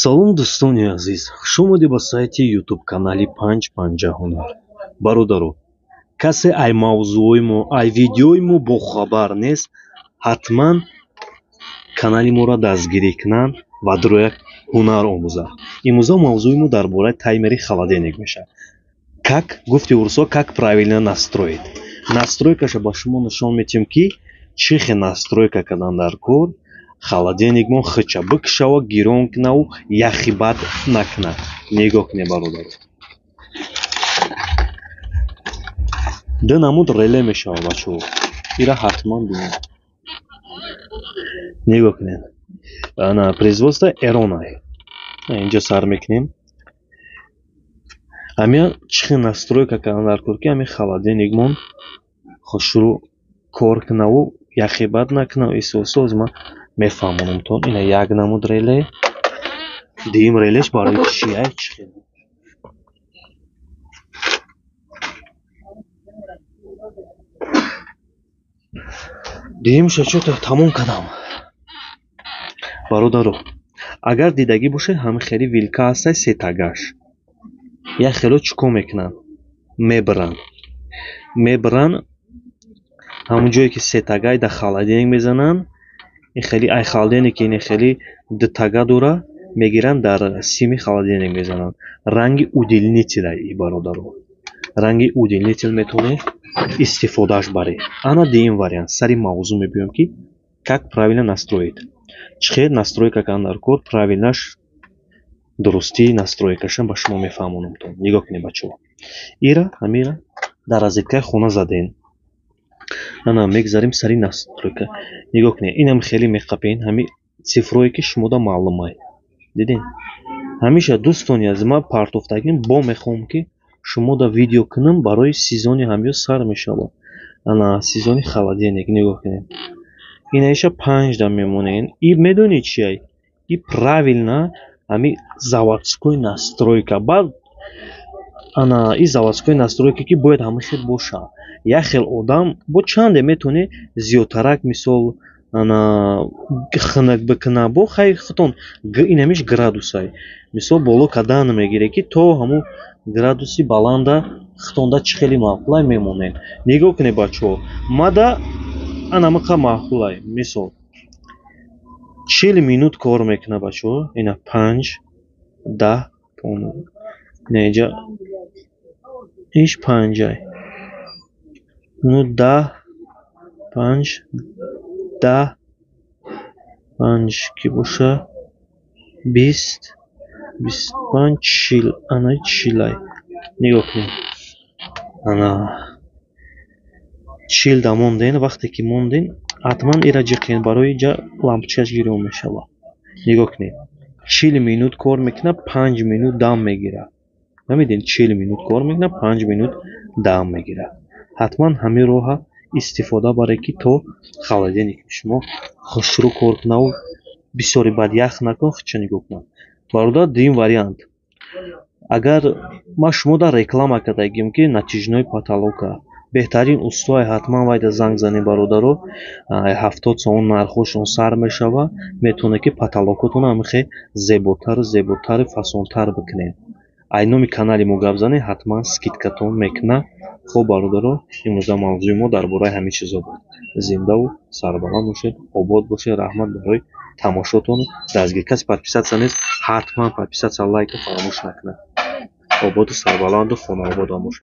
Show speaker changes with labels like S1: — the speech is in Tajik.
S1: Салом, дӯстони азиз, хуш омадед ба сайти ютуб-канали Панҷ Панҷа Ҳунар. Бародаро, касе ай мавзӯъҳои мо, ай видеои мо бохабар нест, ҳатман канали моро дастгирӣ кунанд ва дурояк ҳунар омӯзанд. Имрӯза мавзӯи мо дар бораи таймери холодильник мешавад. Как гуфти урусҳо, как правильно настроить. Настройкаша ба шумо нишон медиҳем, ки чӣ хел настройка кардан дар кор холодильникмон хича бикшава, гирон кунаву яхи бад накунад. Нигоҳ кунед, бародаро. Ду намуд реле мешавад, бачаҳо. Ира ҳатман бинед. Нигоҳ кунед. Ана производство Эрона. Инҷо сар мекунем. Ҳамин чӣ хел настройка кардан дар кор, ки ҳамин холодильникмон хушрӯ кор кунаву яхи бад накунав. Исоса ман мефаҳмонамтон. Ина як намуд реле, дуюм релеш барои чия? Чӣ хел? Дуюмша чӯ тамом кардам. Бародаро, агар дидагӣ бошед, ҳамин хели вилка ҳастай, сетагаш. Як хело чӣ кор мекунанд? Мебаранд. Мебаранд ҳамон ҷое ки сетагай дар холодильник мезананд, ин хели ай холодильник ин хели дутага дора, мегиранд, дар сими холодильник мезананд. Ранги удлинитель и бародаро. Ранги удлинитель метавонед истифодааш баред. Ана дуюм вариант. Сари мавзӯъ мебиём, ки как правильно настроить. Чӣ хел настройка кардан дар кор, правильнаш, дурустии настройкаша ба шумо мефаҳмонамтон. Нигоҳ кунед, бачаҳо. Ира ҳамира дар розеткаи хона задем. Ана мегзарем сари настройка. Нигоҳ кунед, инам хеле меқапен, ҳами цифрое ки шумода маълумай. Дидед? Ҳамеша, дӯстони азиз, ман партофтагим бо мехоҳам, ки шумода видео кунам барои сезони ҳамё сар мешавад. Ана сезони холодильник, нигоҳ кунед. Инаиша панҷ дам мемонед. И медонед чиай? И правильно ҳами заводской настройка. Баъд ана и заводской настройка, ки бояд ҳама хел бошад. Як хел одам бо чанде метавонед зиёдтарак, мисол, ана хунук бикуна, бо хай худтон инамиш градусай. Мисол, боло кардан мегиред, ки то ҳамун градуси баланда худтонда чӣ хели маъқулай мемонед. Нигоҳ кунед, бачаҳо, мада анамиқа маъқулай. Мисол, 40 минут кор мекунад, бачаҳо. Ина панҷ, 10, 15. Ина инҷа иш панҷай. Ну 10, панҷ, 10, панҷ ки боша, 20, 25, 40, ана 40-ай. Нигоҳ кунед. Ана 40 да монден, вақте ки монден, ҳатман ира ҷиқен, барои инҷа лампочкаш гирён мешавад. Нигоҳ кунед. 40 минут кор мекунад, 5 минут дам мегирад. Фаҳмидед? 40 минут кор мекунад, 5 минут дам мегирад. Ҳатман ҳамин роҳа истифода баред, ки то холодильники шумо хушрӯ кор кунаву бисёри бад ях накун, хича нигоҳ кунад. Бародар, дуюм вариант. Агар ман шумода реклама кардагим, ки натяжной потолока беҳтарин устоай, ҳатман вайда занг занед, бародаро. 70 сомон нархҳошон сар мешавад. Метавонед, ки потолокотонро ҳамин хел зеботару зеботару фасонтар бикунед. Ай номи канали мо гап занед, ҳатман скидкатон мекунад. Хуб, бародаро, имрӯза мавзӯи мо дар бораи ҳамин чизо буд. Зиндаву сарбаланд бошед, обод бошед. Раҳмат барои тамошотон. Дастгир касе подписаться нест, ҳатман подписаться, лайка фаромӯш накунад. Ободу сарбаланду хонаободон бошед.